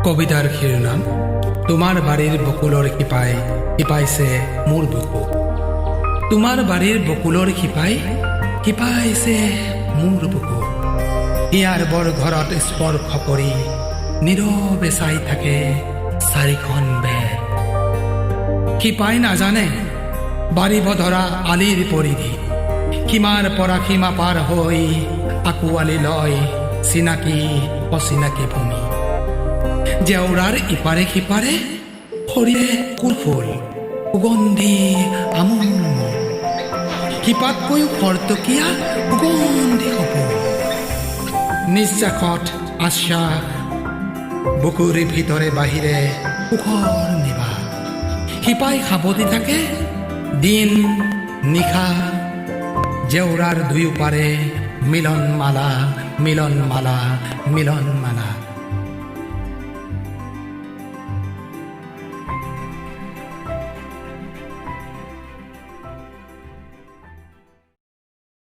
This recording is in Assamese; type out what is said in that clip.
কবিতাৰ শিৰোনাম তোমাৰ বাৰীৰ বকুলৰ শিপাই শিপাইছে মোৰ বুকু। তোমাৰ বাৰীৰ বকুলৰ শিপাই শিপাইছে মোৰ বুকু। হিয়াৰ বৰ ঘৰত স্পৰ্শ কৰি নীৰৱে চাই থাকে চাৰিখন বেৰ। শিপাই নাজানে বাঢ়িব ধৰা আলিৰ পৰিধি। সীমাৰ পৰা সীমা পাৰ হৈ আকোৱালি লয় চিনাকি অচিনাকি ভূমি। জেওৰাৰ ইপাৰে সিপাৰে সৰিয়ে ফুল সুগন্ধি আমোল। শিপাতকৈও খৰতকীয়া সুগন্ধি সপোন। নিশ্বাসত আশ্বাস, বুকুৰ ভিতৰে বাহিৰে সুখৰ নিবাস। শিপাই সাৱটি থাকে দিন নিশা জেওৰাৰ দুয়োপাৰে মিলন মালা, মিলন মালা, মিলন মালা।